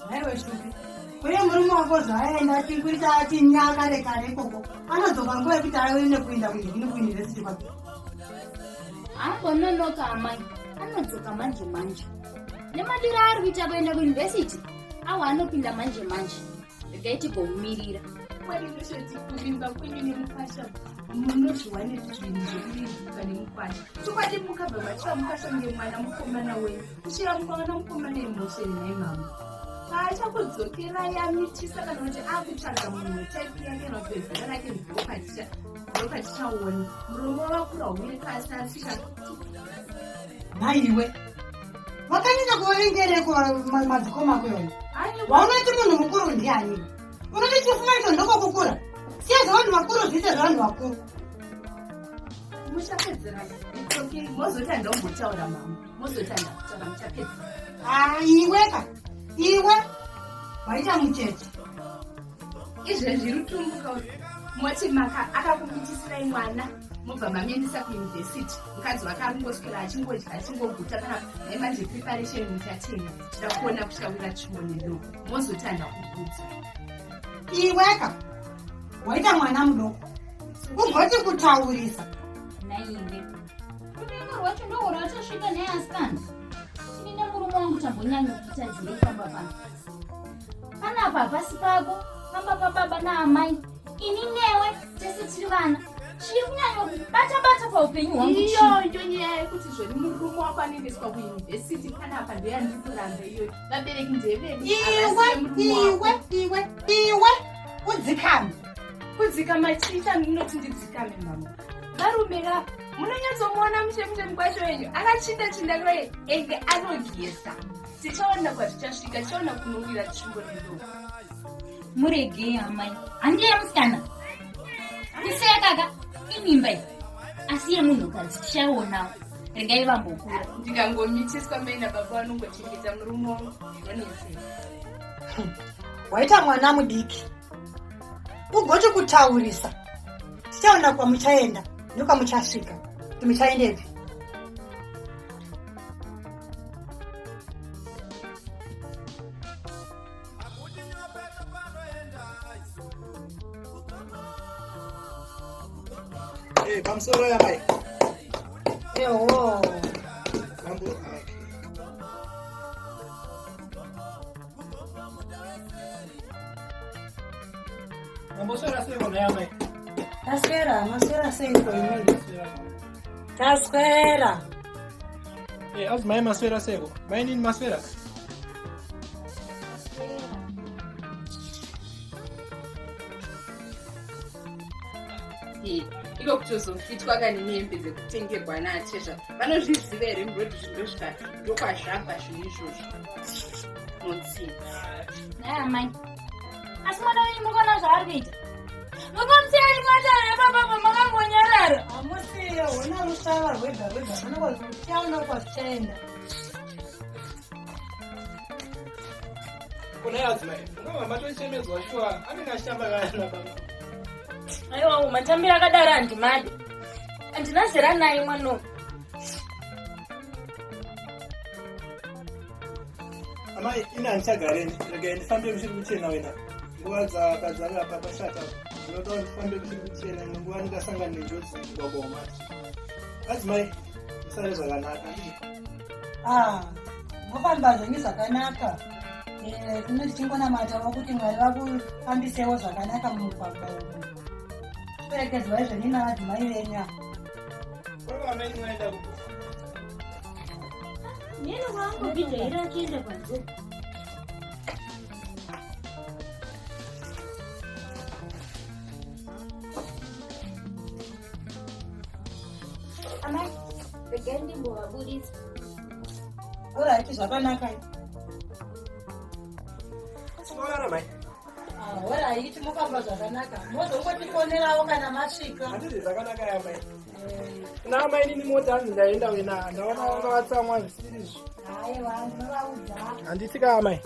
Nhaiwe Shupi, uye murume wako zvaaenda achikuita achinya kare kare ikoko anodzoka nguva yekuti aone kuenda kuyunivhesiti kwake. Ambononoka amai, anodzoka manje manje. Nemadiro aari kuita kuenda kuyunivhesiti, awa anopinda manje manje. Regai tigomumirira. Kuvimba kwenyu nemukwasha munozviwanepi zvinhu zvekuvimbika nemukwasha chokwadi mukabva machiva mukwasha kunge mwana mukomana wenyu kuchira mwana mukomana imhosva nhai mama paachakudzokerai amitisa kana kuti akutsvaga munhu wetaipi yake kana kuti wezera rake ndopatichaona muromo wakura umire pasi asvika Nhaiwe, wakanyanya kuverengereko madzikoma ako iwayo. Waunoti munhu mukuru ndiani? Unoti chifuva icho ndokokukura? Siya zvevanhu vakuru zviite zvevanhu vakuru. Muchapedzera it's okay mozoti handambotaura mama mozoti handakutaura muchapedzera. Ah, iwe ka iwe waita mucheche. Izvezvi rutumbuka moti maka akakumitisirai mwana mobva mamuendesa kuyunivhesiti mukadzi wake arikungoswera achingodya achingoguta kana naye manje preparation muchatenga tida kuona kuchawira chionero mozotanga kukudza iweka waita mwana mudoko ugoti kutaurisa naiwe ruvengo rwacho ndohwo rwatosvika naye asikana ini nemurume wangu tambonyanya kuita dzire pamba pano panapa hapasi pako pamba pababa naamai ini newe tese tiri vana chiri kunyanya kubata bata paupenyu hwangu iyoyo nyaya yekuti zvoni murume wako anoendeswa kuyunivhesiti panapa ndoyandiri kuramba iyoyo vabereki ndevedu iwe iwe iwe iwe udzikame kudzikama chii chandinoti ndidzikame mama varume ka munonyatsomuona mushe mushe mukwasho wenyu akachinda chinda kaye enge anogeza tichaona kwazvichasvika tichaona kunowira tsvimbo nendoo Muregei amai, handiye musikana. Kuseka ka imimba iyi. Asi yemunhukadzi tichaonawo. Regai vambokura. Ndikangomitiswa mai nababa vanongochengeta murume wangu ndinonetseka. Waita mwana mudiki. Ugoti kutaurisa. Tichaona kwamuchaenda nekwamuchasvika. Kuti muchaendepi. Eh, pamusoro yamai. Eho. Mambo. Mamboswera sei kona yamai? Taswera, maswera seiko imi? Taswera. Eh, azimai maswera seiko? Mainini maswera? Iko kutozofitwa kani nehembe dzekutengerwa naatezva vanozviziva here murodi zvindosvika ndokwazvabva zvinhu izvozvo nonsense Naye amai. Asi mwana wenyu mukaona zvaari kuita. Mukamusiya achimwataura ipapa makangonyarara. Hamusiye hona rusava rwega rwega vanongotichaona kwazvichaenda. Kuna yadzimai, unobva matochemedzwa shuwa, anenge achitamba kana baba. Aiwa, matambiro akadaro handimadi. Handina zera naye mwana uyu. Amai, ini handichagareni, regai ndifambe kuchiri kuchena wena. Nguva dzakadzanga apa pashata. Ndinoda kuti ndifambe kuchiri kuchena, imwe nguva ndingasangana nenjodzi mugwagwa wamati. Adzimai, musare zvakanaka. Ah, mofamba zvenyu zvakanaka. Eh, tine tichingonamatawo kuti Mwari vakufambisewo zvakanaka mumugwagwa umu. Chiperekedzwai zvenyu navadzimai venyu ava. Baba amai munoenda kupi? Nene wangu bidhaira achienda panze. Amai, regai ndimbovaburitsa. Alright, zvakanaka. Sikuona mai. Horaiti, mofamba zvakanaka, mozongotifonerawo kana masvika. Handiti zvakanaka yamai? Kuna amai nini mota hanzi ndaenda wena, ndaona vanga vatsamwa zvisiri izvo. Aiwa, ndinovaudza. Handiti ka amai?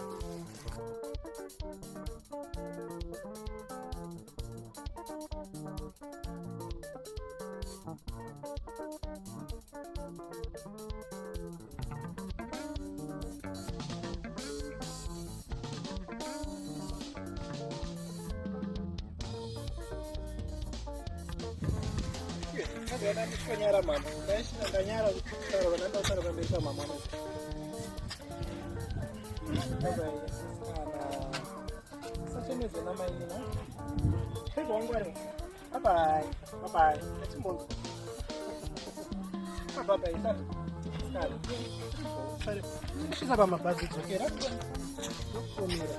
Ndanyara mama, ndanyara kutaura ndandataura pamberi pamama. Sachemedza namainina. Pego wangu ari. Bye bye. Bye bye. Achimbonzo. Bye bye. Sare. Sare. Sare. Kusvika pamabhazi dzokera. Ndokufonera.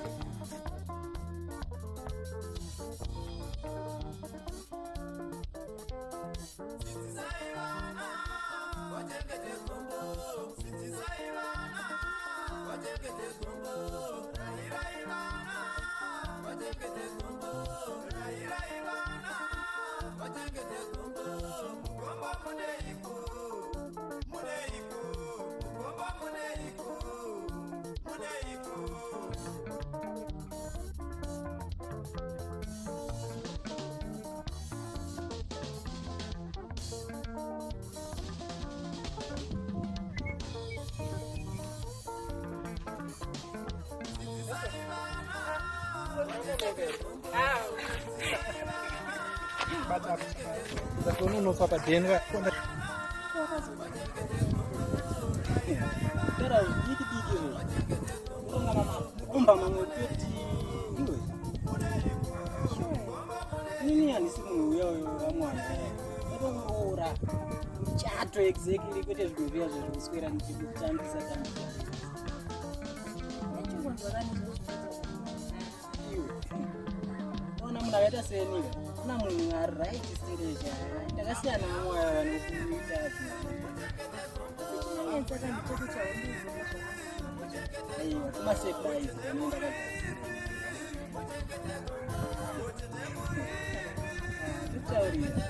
Bata. Ndakunonotswa padeni. Tara diki diki zvo. Kumba mamwe peti iwe. Inini handisi munhu uya uyo wamwana. Ndatomuroora. Muchato exactly kwete zvinhu zviya zvezvekuswera ndichikutambisa tambisa. Iwe. Ona munhu akaita seni ka. Ona munhu ari right serious. Ndakasiyana namwe aya vanokuita zvinhu. Aiwa, kumasurprise anoenda kagadzira. Totaurira.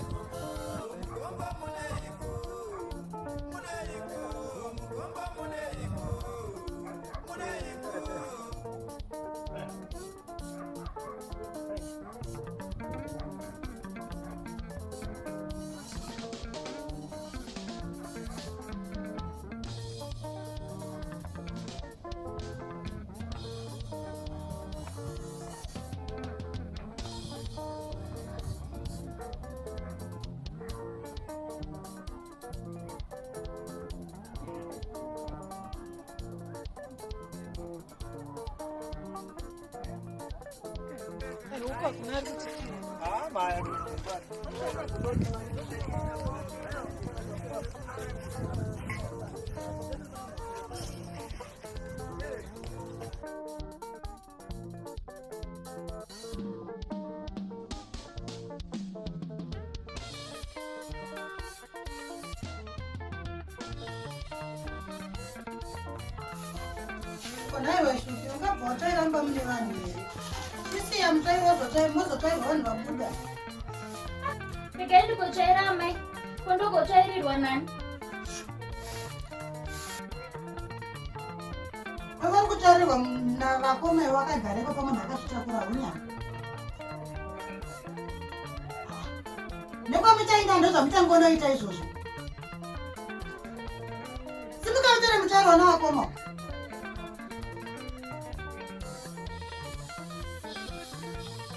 Ah, maya. Konaiwe Shupi, ungabva watairamba mune vanhu here? Chisiya mutsvairo mozotsvairwa vanhu vabuda. Regai ndigotsvaira amai, ko ndogotsvairirwa nani? Vari kutsvairirwa navakoma iwe wakagara ipapo munhu akazvitakura hunyama. Nekwamuchaenda ndozvamuchangonoita izvozvo. Simuka utore mutsvairo wana wakoma.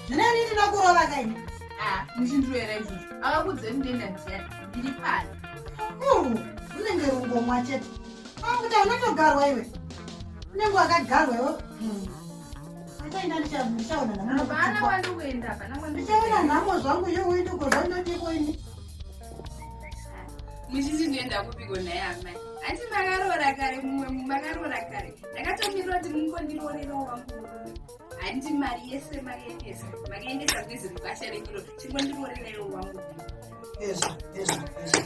Zvino ini ndinokurova kaini. Ah, muchindiroera izvozvo. Akakudzeni ndenda ndiyani? Ndiri pano. Unenge rungomwa chete. Kuti unotogarwa iwe. Unenge wakagarwa iwe. Achaenda ndichaona nhamo. Hapana kwandikuenda, hapana Ndichaona kwandikuenda. nhamo zvangu iwe uindiko zvandodiko ini. Muchiti ndinoenda kupiko naye amai? Hanti makaroora kare mumwe makaroora kare. Ndakatomirira kuti mungondiroorerawo wangu murume. Hanti mari yese makaendesa. Makaendesa kwizi mugwasha renyuro. Chingondirooreraiwo wangu murume. Ezvo, ezvo, ezvo.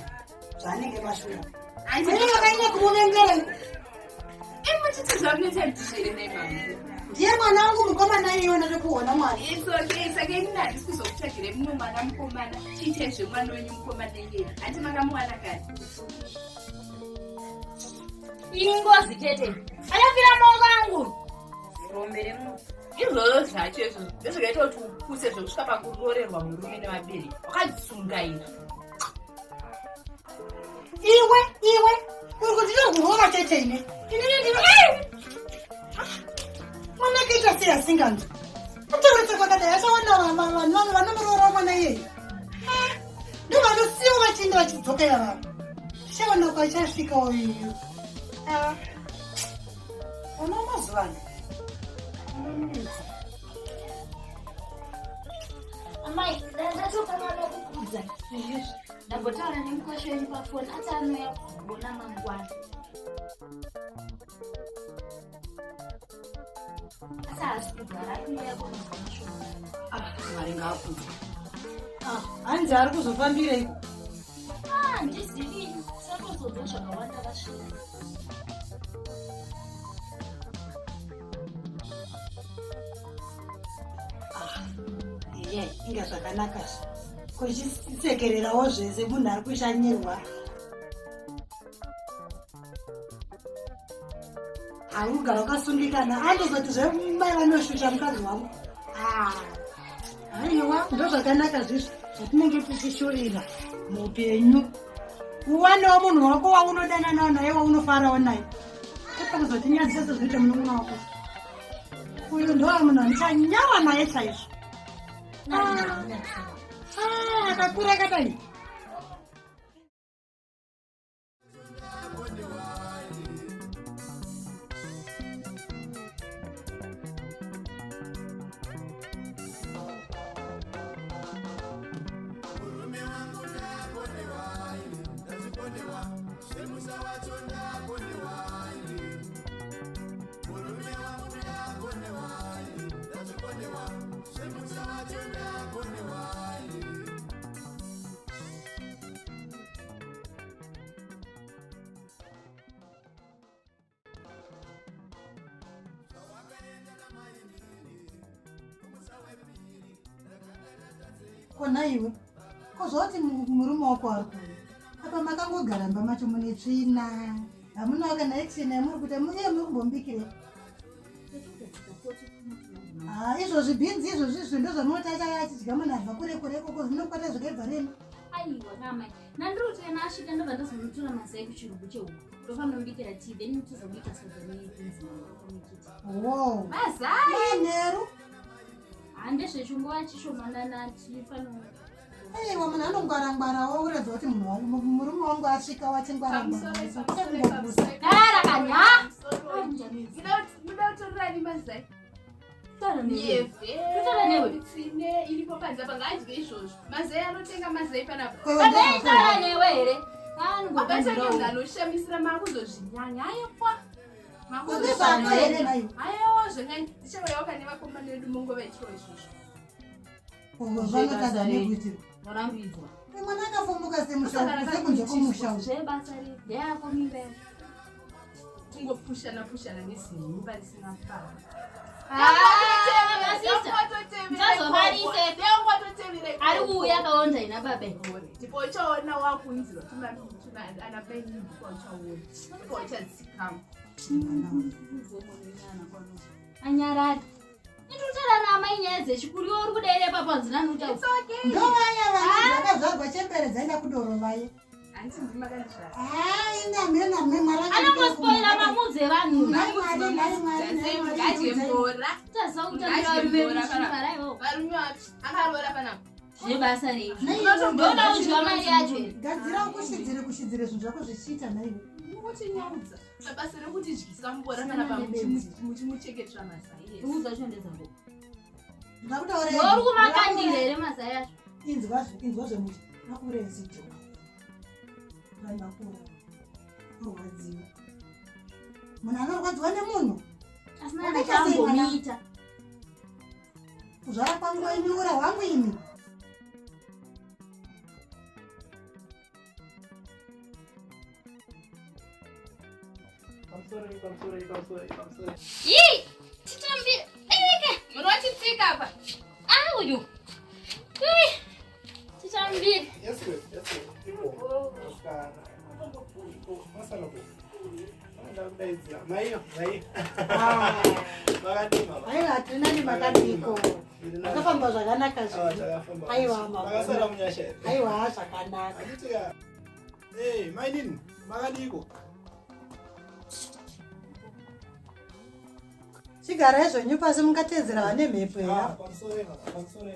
Zvaanenge mashura. Hanti Ini wakaenda kumuvengera. muchiti zvamunoita ndizvo here naye mama? Ndiye mwana wangu mukomana iyeyo ndiri kuona mwana. It's okay, saka inini handisi kuzokutsvagirai mumwe mwana mukomana. Chiitai zvemwana wenyu mukomana iyeye. Hanti makamuwana kare. Ingozi tete. Achafira maoko angu. Rombe remunhu. Izvozvo zvacho izvozvo ndozvakaita kuti upuse zvekusvika pakuroorerwa murume nevabereki. Wakadzungaira. Iwe, iwe, uri kuti ndinokurova chete ini. Inini ndino Mwana akaita sei asinganzwi? Kutaurisa kwakadai achawana vanhu vanomuroora mwana iyeye. Ah, ndovanosiyiwa vachienda vachidzoka ivava. Tichaona kwachasvikawo iyu. Ah, ona mazuva ano. Anonetsa. Amai, ndatokanganwa kukuudza. Ndambotaura nemukwasha wenyu pafoni ati anouya kuzoona mangwana. Asi haasi kurwara, ari kuuya kunzwa mashoko. Ah, Mwari ngaakudzwe. Ah, hanzi ari kuzofambireiko? Ah, handizivi, tisatozonzwa zvakawanda vasvika. Ah, eye, inga zvakanaka zve. Kuchisekererawo zvese munhu ari kushanyirwa. Haugara wakasungikana andozoti zvemai vanoshusha mukadzi wangu. Ah, haiwa ndozvakanaka zvizvo zvatinenge tichishuvira muupenyu. Uwanewo munhu wako waunodananawo naye waunofarawo naye. Kwete kuzotinyadzisa sezvinoita munun'una wako. Uyu ndowa munhu andichanyara naye chaizvo. Ah, ah, akakura akadai. Kona iwe ko zvauti murume wako ari kuuya apa makangogara mba macho mune tsvina hamunawo kana action yamuri kuita iye muri kumbombikirei Ah, izvozvi bhinzi izvozvi izvi ndozvamunoti achaya achidya munhu abva kure kure ikoko zvinokwata zvikaibva reni aiwa kamai nandiri kuti kana asvika ndobva ndazonotora mazai kuchirugu chehuku ndofanomubikira tii then tozobika sadza nebhinzi pamwechete wow mazai manheru handezvechingova chishomanana tifano aiwa munhu anongwarangwarawo kuratidza kuti murume wangu asvika wachingwarangwara gara kani ha Muda kutorerani mazai? Kutaura newe. Tsine iripo panze apa ngaadye izvozvo. Mazai anotenga mazai panapa. Taura newe here? Abatake munhu anoshamisira makuzozvinyanya. Ayepwa. Kune here nhaiwe? Ayewa zvakanyanya. Ndichauyawo kane vakomana vedu mongova ichiwo izvozvo. Vanotadza nekuti Warambidzwa. mwana akafumuka semusha sekunze kwomusha uyu. Zvebasa rei? Ndeyako mimba yacho. Kungopushana pushana nezimba risina paa. Ah, masista. Musazofarise. Ari kuuya akaonda ina baba. Ndipo uchaona wakunzirwa ana bainibwa uchaona. Ndipo uchadzikama. Anyarari. Indikutaura naamai nyaya dzechikuru iwe uri kudaira ipapo hanzina nutaura. It's okay. Ndovaya vanhu vakazvarwa chembere dzaenda kudoro vaye. Hanti ndimi makandizvara. Ah, ine hameno hameno mwari Anongospoila mamudzi evanhu. Nhai Mwari, nhai Mwari, nhai Mwari. Ngadye mbora. Taziva kutambira varume vechimara ivo. Varume vapi? Akaroora panapa. Zvebasa rei? Nhai iwe, Ndoda kudya mari yacho here? Gadzira ukushidzire kushidzire zvinhu zvako zvichiita nhaiwe. Mukutinyaudza. Basa rekutidyisa mbora panapa muchimuchengetera mazai ese. Huku dzacho ndedzako. Ndakutaura Uri kumakandira here mazai acho? Inzwa inzwa zvemuti. Akure zito. Vanhu vakura. Kurwadziwa. Munhu anorwadziwa nemunhu. Asina Wakaita sei mwana? chambomuita. Kuzvara kwangu imi ura hwangu imi. Pamusoro, pamusoro, pamusoro, pamusoro. Yii! Titambire. Eke! Munotitsika apa. Ah uyu. Ui! Titambire. Yes, sir. Yes, sir. Ipo. Asikana. Ipo. Masala po. Ndakudaidzira. Maiyo, maiyo. Makadii mama? Aiwa, tinani makadiko. Takafamba zvakanaka Ah, zvenyu. takafamba. Aiwa, mama. Makasara munyasha here? Aiwa, zvakanaka. Handiti ka. Hey, mainini, makadiko? Chigarai zvenyu pasi mungateedzera vane mhepo Ah, here. pamusoro mama, pamusoro.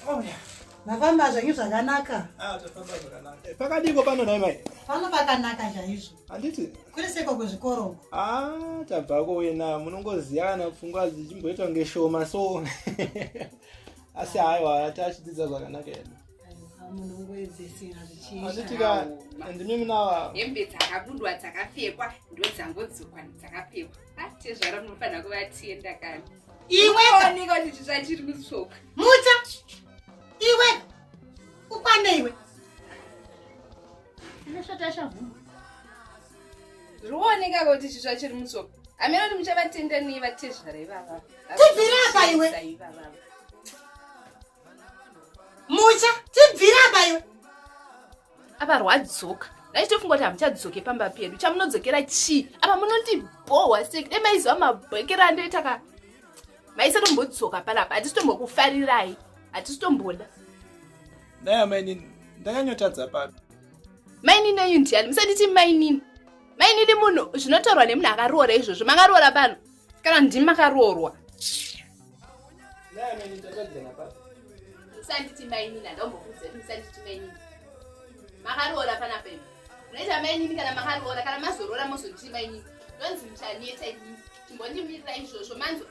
Oh, yeah. Mafamba zvenyu zvakanaka. Ah, tafamba zvakanaka. Eh, Pakadiko pano nhai mai? Pano pakanaka chaizvo. Handiti? Kuri seko kuzvikoro uko. Ah, tabvako wena munongoziva kana pfungwa dzichimboita kunge shoma so asi haiwa tachidzidza zvakanaka hedu Aiwa, munongoedzesera zvichiita. handiti ka ndimi munava Hembe dzakabudwa dzakapfekwa ndodzangodzokwa dzakapfekwa. Ah, tezvara munofanira kuvatenda kani. Iweka, Oneka kuti chitsva chiri kutsoka. mucha. Iweka. Ukwane iwe. Inosvota shavhu. Zvioneka kuti chitsva chiri mutsoka. Hameno kuti muchavatenda nei vatezvara ivava. Tibvire apa iwe. Ivava. Mucha, tibvire apa iwe. Apa rwadzoka. Ndachitofunga kuti hamuchadzoke pamba pedu. Chamunodzokera chii? Apa munondibhohwa sei? Dai maiziva mabhekero andoita ka. Maisatombodzoka panapa. Hatisitombokufarirai. Hatisitomboda. Dai amainini ndakanyotadza papi? Mainini enyu ndiani? Musanditi mainini. Mainini munhu zvinotaurwa nemunhu akaroora izvozvo. Makaroora pano. Kana ndimi makaroorwa. Dai amainini tatadzana papi? Musanditi mainini, handambokuudza kuti musanditi mainini. Makaroora panapa imi. Munoita mainini kana makaroora, kana mazoroora mozonditi mainini. Ndonzi muchaneta inini. Chimbondimirira izvozvo manzo.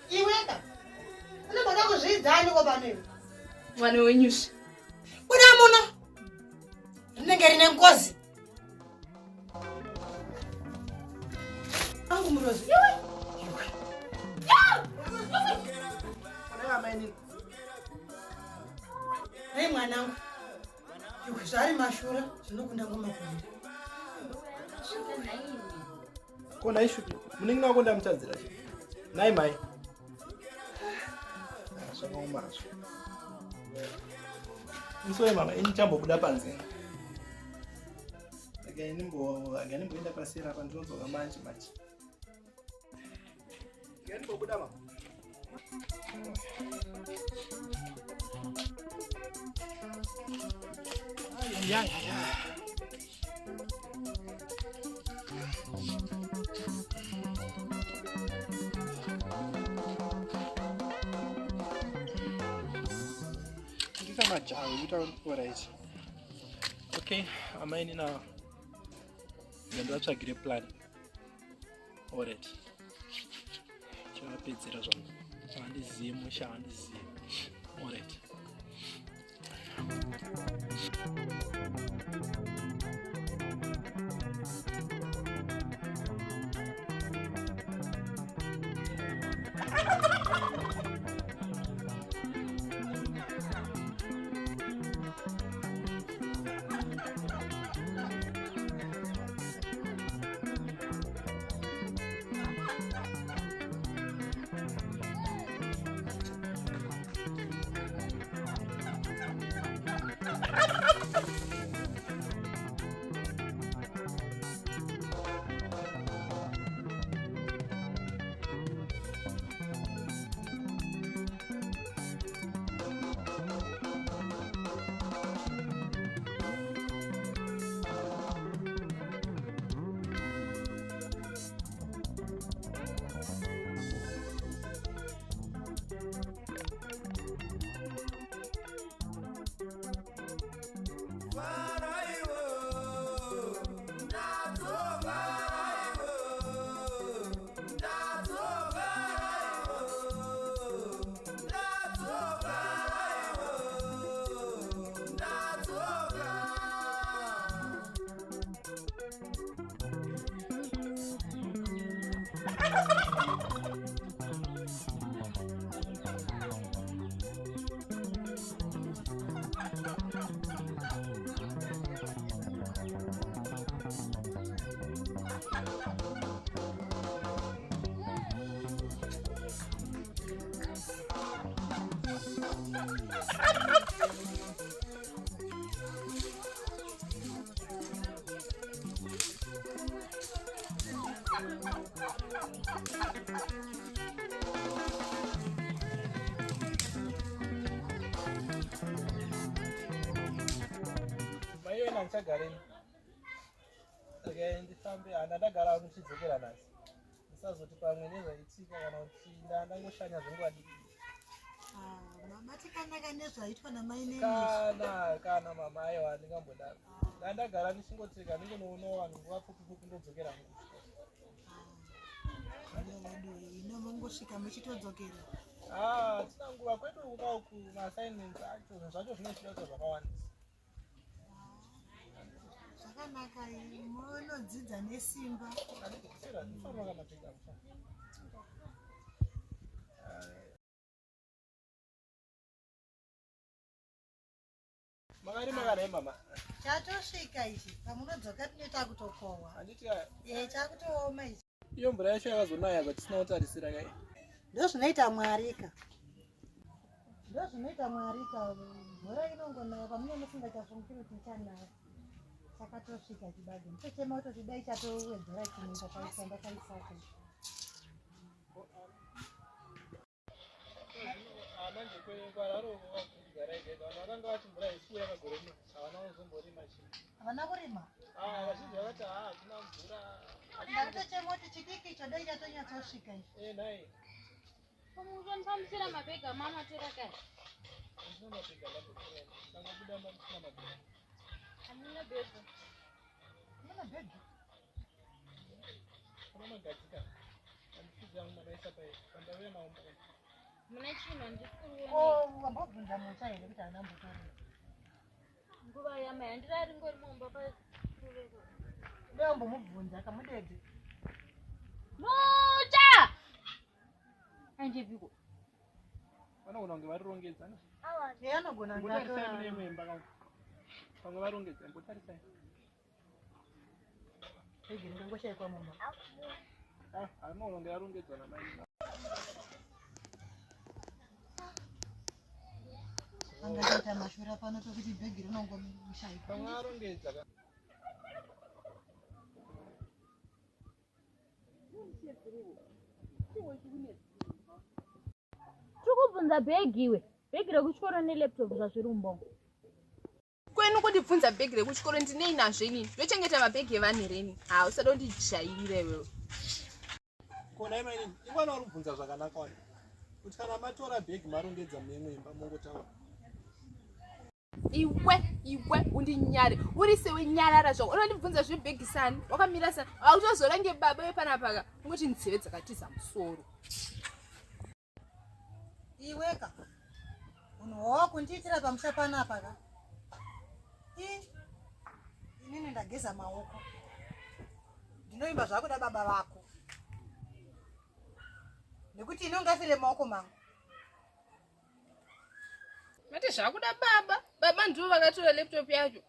Iweka. Unomboda kuzviidza aniko pano iwe. Mwana wenyusha. Buda muno. Rinenge rine ngozi. Angu murozi. Iwe. Dai amainini. Nei mwanangu. Iwe zvari mashura zvinokunda ngoma kuenda. Ko nhai shupi munin'ina wako ndamutadzira chii? Nhai mai. Ah, zvakaoma hazvo. Musore mama, ini chambobuda panze. Regai ndimboenda pasera apa ndinodzoka manje manje. Regai ndimbobuda mama. Ai, ai, ai, ai. Ndita majaho ekuita alright. Okay, amaini na ndandivatsvagire plan. Alright. Chavapedzera zvangu. Handizivi musha, handizivi. Alright. Mai wena ndichagareni. Regai ndifambe, handa ndagara ndichidzokera nhasi. Ndisazoti pamwe nezvaitika kana kuti ndangoshanya zvenguva diki. Ah, Mabatikanaka nezvaitwa namainini. Kana kana mama aiwa ndingambodaro. Ndandagara ndichingoteka ndingonoonawo vanhu nguva pfupi pfupi ndodzokera hangu kuchikoro. Ino mongosvika muchitodzokera. Ah, hatina nguva kwedu kuka uku maassignments acho zvinhu zvacho zvinochida kuita zvakawandisa. Zvakanaka munodzidza nesimba. Sera, ndifanira mabhegi angu. Makarima kana mama? Chatosvika ichi pamunodzoka tinoita kutokohwa. Handiti Eh, chakutooma ichi. iyo mvura yacho yakazonaya zvatisina kutarisira kai. Ndozvinoita Mwari ka. Ndozvinoita Mwari ka. Mvura inongonaya pamunenge musingachafungiri kuti ichanaya. Chakatosvika chibage. Ndichochema kutoti dai chatowedzera chimwe chakaisa ndakaisako. Ah, manje kwararo kugara ikeka vanhu vakanga vati mvura haisi kuuya pagore rino havana kuzomborima chinhu. Havana kurima. Ah, vazhinji vakati haa hakuna mvura. Ndatochema kuti chidiki icho dai chatonyatsosvika ichi. Eh, nhai. Mutonifambisira mabhegi amama tora kare. Handina mabhegi andambotora. Ndangobuda ndisina mabhegi. Hamuna bhegi. Muna bhegi. Kuna magadzika. Handifudzi yangu makaisa pai. Pandauya nawo mukati. Muna chinhu handisi kuriona. Ko wambobvunza Musa here kuti haana mbotora? Nguva yamai handirari ngori mumba pa Dai wambomubvunza kamudedze. Mucha! Andipiko. Vanogona kunge varirongedza. ne? Eh, anogona kunge Imbotarisai atora. mune imwe imba kangu. Pamwe varongedza, imbotarisai. Bhegi ringangoshaikwa mumba. Ah, anogona kunge arongedzwa namai. Angatoita mashura pano pekuti bhegi rinongoshaikwa. Pamwe arongedza ka. Tiri kubvunza bhegi iwe. Bhegi rekuchikoro nelaptop zvazviri mumba umu. Kwenu kundibvunza bhegi rekuchikoro ndinei nazvo inini? Ndochengeta mabhegi evanhu here ini? Ha, usada kundijairira iwewe. Ko nhai mainini, ingwana uri kubvunza zvakanaka wani. Kuti kana matora bhegi marongedza mune imwe imba mongotaura. Iwe, iwe undinyare. Uri sewe nyarara zvako. Unondibvunza zvebhegi sani? Wakamira sani? Hautozorange baba vepanapa ka. Ungoti nzeve dzakatiza musoro. Iweka. Unhu hwawakundiitira pamusha panapa ka. I inini ndageza maoko. Ndinoimba zvakuda baba vako. Nekuti ini ungafire maoko mangu. Mati zvakuda baba. Baba ndivo vakatora laptop yacho.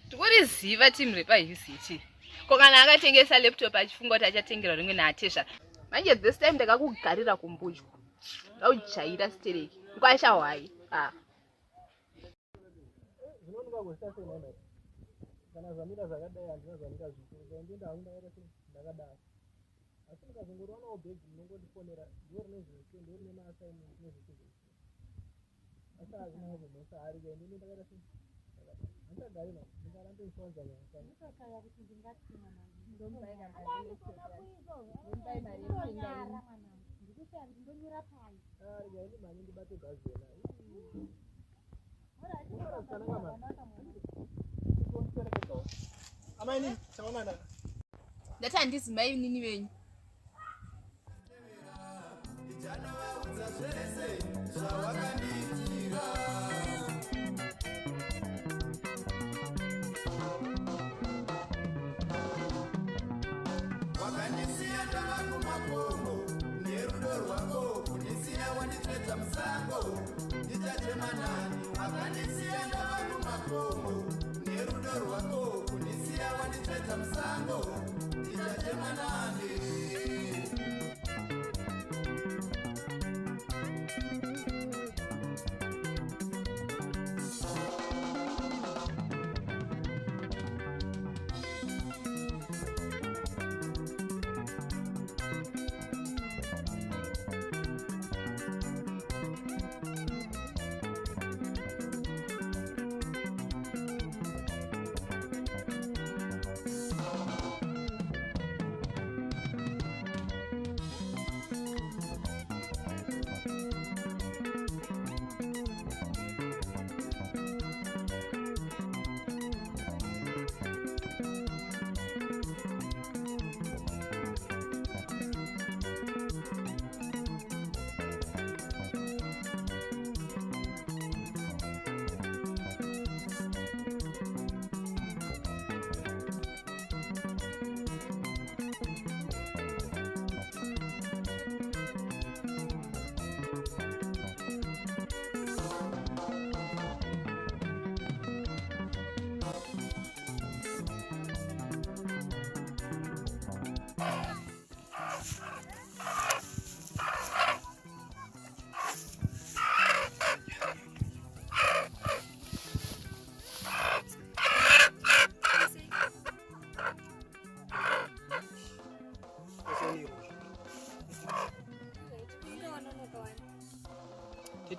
Ndikuriziva team repaUCT. Ko kana akatengesa laptop achifunga kuti achatengerwa rimwe naatezvara. Manje this time ndakakugarira kumbudyo. Ndaujaira stereki. Mkwasha hwai. Ah. Zvinoonekwa kuzvita sei nhai mai? Kana zvamira zvakadai handina zvandingazviita. Regai ndiende hangu ndakaita sei? Ndakadaro. Asi mukazongoriwanawo bhegi munongondifonera ndiwo rine zvese, ndiwo rine maassignment nezvese zvese. Asi hazvina hazvo mhosva hari regai ndiende ndakaita sei? Ndakadaro. Handichagari navo. Ndingarambe ndichiwanza nyaya pano. Ndinotoshaya kuti ndingati mwanangu. Ndonyara mwanangu. Ndikushaya kuti ndonyora pai. Ah, regai ndimhanye ndibate bhazi yena. Ora achifamba zvakanaka mwanangu. Amaini, taonana. Ndati handizi mai nini venyu. Ndichanovaudza zvese zvawakandiitira. Wakandisiya ndava kumakomo nerudo rwako, kundisiya wanditsvedza musango, ndichachema nani? Wakandisiya ndava kumakomo nerudo rwako, kundisiya wanditsvedza musango, ndichachema nani?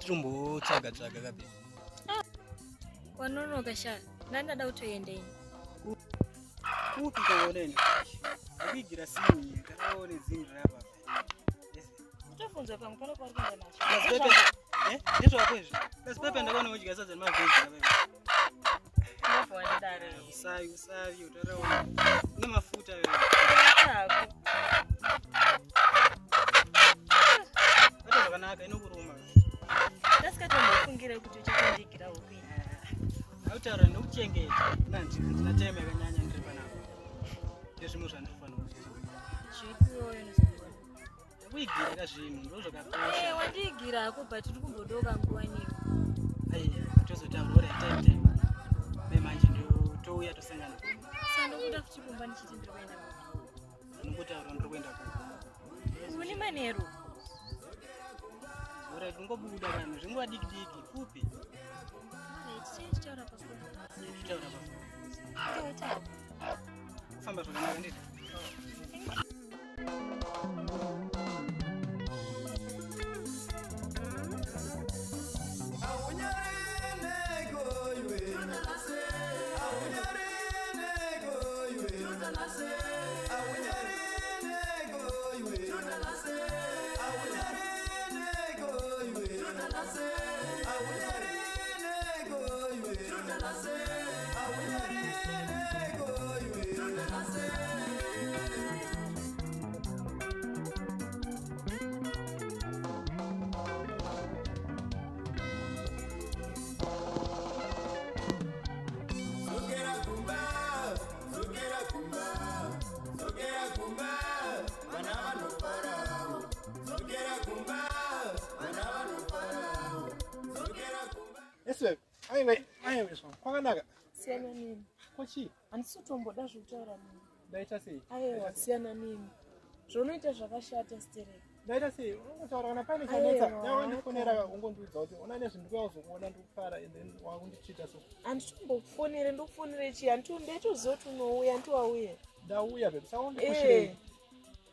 Nditombotsvaga tsvaga kabe. Wanonoka sha, ndandada kutoenda ini. Kupi kaona ini? Akuigira simu karaone zvinhu rapa. Utofunzwa pamwe pano pauri kuenda nazvo. Last paper. Eh? Ndizvo izvi. Last paper ndakaona udya sadza nemavheji kapa. Ndobva wandidaro. Usavi, usavi, utaraona. Une mafuta wewe. Chako. Bata zvakanaka inokuruma. Ndasikatombofungira kuti uchatondigira huku ini. Autaura ndokuchengeta. Nanzi ndina time yakanyanya ndiri panapa. Ndezvimwe zvandinofanira kuita. Zvipiwo unozondiona. Kuigira ka zvinhu ndozvakakosha. Eh, wandiigira hako but uri kumbodoka nguva newe. Aiwa, tozotaura ora time time. Memanje ndotouya tosangana. Saka ndokuda futi kumba ndichiti ndiri kuenda kupi. Ndinongotaura ndiri kuenda kupi. Uni manheru. Ora tingobuda vanhu zvinguva diki diki kupi. Alright, chii tichitaura pafoni. Tichitaura pafoni. Totaura. Kufamba zvakanaka ndizvo. Dzokera kumba, dzokera kumba, dzokera kumba, vana vanofarawo. Dzokera kumba, vana vanofarawo. Dzokera kumba. Yes, aiwe, aiwe zvangu. Kwakanaka. Siyana neni. Kochi, Handisi kutomboda zvekutaura neni. ndaita sei? Aiwa, siyana neni. Zvaunoita zvakashata stereki. Ndaita sei? Unongotaura kana pane chanetsa. Aiwa, Dai wandifonera ungondiudza kuti ona nezvinhu ndikuya kuzokuona ndikufara and then wakundichita so. Handitombokufonere, ndokufonere chii? Ndaitoziva kuti unouya, handiwauye. Ndauya babe, saka Eh. undikushirei.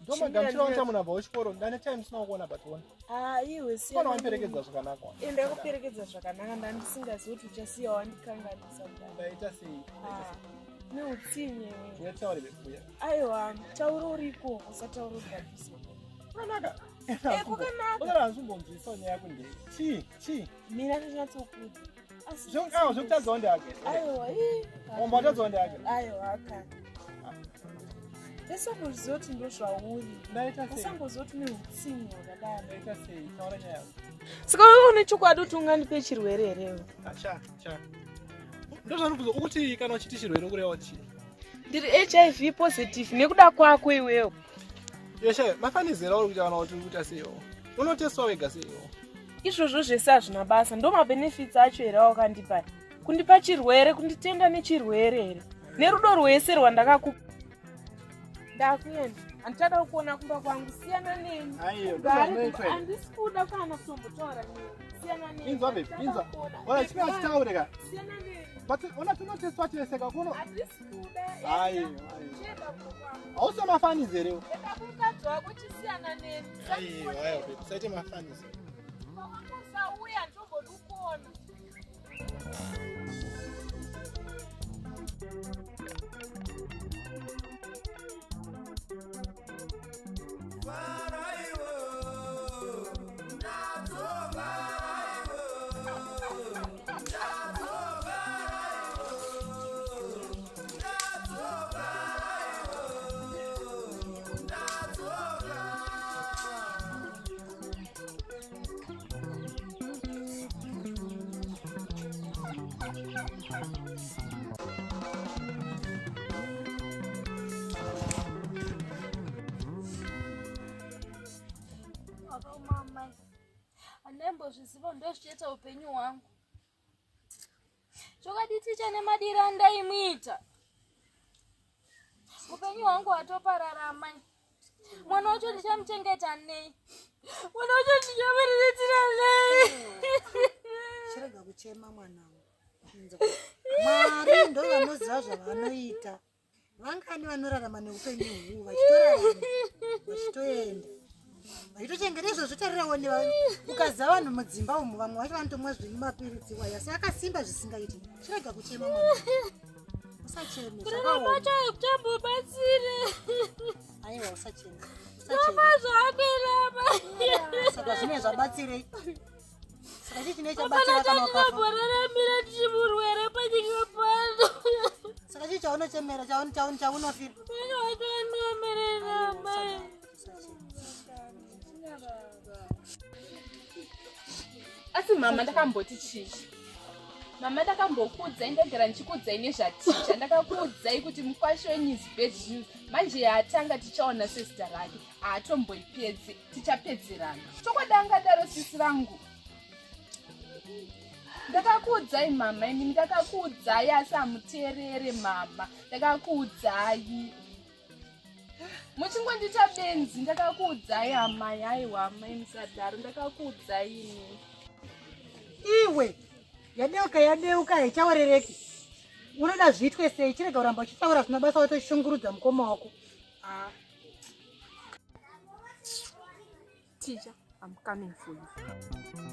Ndomagamuchira Chimira wanita munhu abva kuchikoro, ndane time ndisina kukuona but ona. Ah, iwe Fana siyana wandiperekedza neni. zvakanaka. Eh, ndakuperekedza zvakanaka, ndandisingazivi kuti uchasiya wandikanganisa kudai. Ndaita sei? Ndaita Ah, sei? neutsinye wewe. Uyataure babe, uya. Aiwa, taura uriko, usataura uri padhuze. Kwakanaka. Eh, kwakanaka. Usara handimbonzwisa nyaya yako ndei. Chii? Chii? Mira ndinyatsokudza. Asi Zvekutadzawo ndeyake. Aiwa, ii. Wamba watadzawo ndeyake. Aiwa, kana. Usangoziva kuti ndozvauri. Ndaita sei? Usangoziva kuti une utsinye hwakadaro. Ndaita sei? Taura nyaya yako. Saka wewe une chokwadi kuti ungandipe chirwere here iwe? Acha, cha. Ndozvanobvunza ukuti kana uchiti chirwere ukureva kuti chii? Ndiri HIV positive nekuda kwako iwewe. Yeshe, mafanizira uri kuita kana kuti uri kuita sei iwo? Unoteswa wega sei iwo? Izvozvo zvese hazvina basa. Ndo mabenefits acho here awakandipa? Kundipa chirwere, kunditenda nechirwere here? Nerudo rwese rwandakakupa. Ndakuenda. Handichada kukuona kumba kwangu. Siyana neni. Aiyo, Gari ndozvazvinoitwa kumba- here. Handisi kuda kana kutombotaura newe. Siyana neni. Inzwa babe, Handichada inzwa. kukuona. Ona chimwe achitaure ka. Siyana neni. But ona tinoteswa tese ka kuno. Handisi kuda. Aiyo, aiyo. Chienda kumba kwangu. Hausi mafanizere iwo. Enda kumukadzi wako chisiyana neni. Aiyo, aiyo babe, usaite mafanizere. Kumba kwangu usauya, handitombodi kukuona. Wakaoma amai. Handaimbozviziva ndozvichaita upenyu hwangu. Chokwadi ticha nemadiro andaimuita. Upenyu hwangu hwatoparara amai. Mwana wacho ndichamuchengeta nei? Mwana wacho ndichamuriritira nei? Chirega kuchema mwanangu. Inzwa. Mwari ndo vanoziva zvavanoita. Vangani vanorarama neupenyu huu vachitorarama vachitoenda. Vachitochengeta izvozvo tarirawo ukaziva vanhu mudzimba umu vamwe vacho vanotomwa zvenyu mapiritsi wayo asi akasimba zvisingaiti. Chirega kuchema mwana. Usacheme. Kurarama kwacho hakuchambobatsire. Aiwa usacheme. Ramba zvako ramba. Saka zvine zvabatsirei? Saka chii chine chabatsira kana ukafa? Chamboraramira tichimurwere panyika pano. Saka chii chaunochemera chaunofira? Upenyu hwacho wandiomerera amai. Asi mama ndakamboti chii? Mama ndakambokuudzai ndagara ndichikuudzai nezvaticha ndakakuudzai kuti mukwasha wenyu is bad news manje yaatanga tichaona sezita rake haatomboipedzi tichapedzerana chokwadi angadaro sisi vangu ndakakuudzai mama imi ndakakuudzai asi hamuteerere mama ndakakuudzai muchingondiita benzi ndakakuudzai amai aiwa amai musadaro ndakakuudzai ini iwe yadeuka yadeuka haichaorereki unoda zviitwe sei chirega kuramba uchitaura zvina basa watoshungurudza mukoma wako ah. Teacher, I'm coming for you.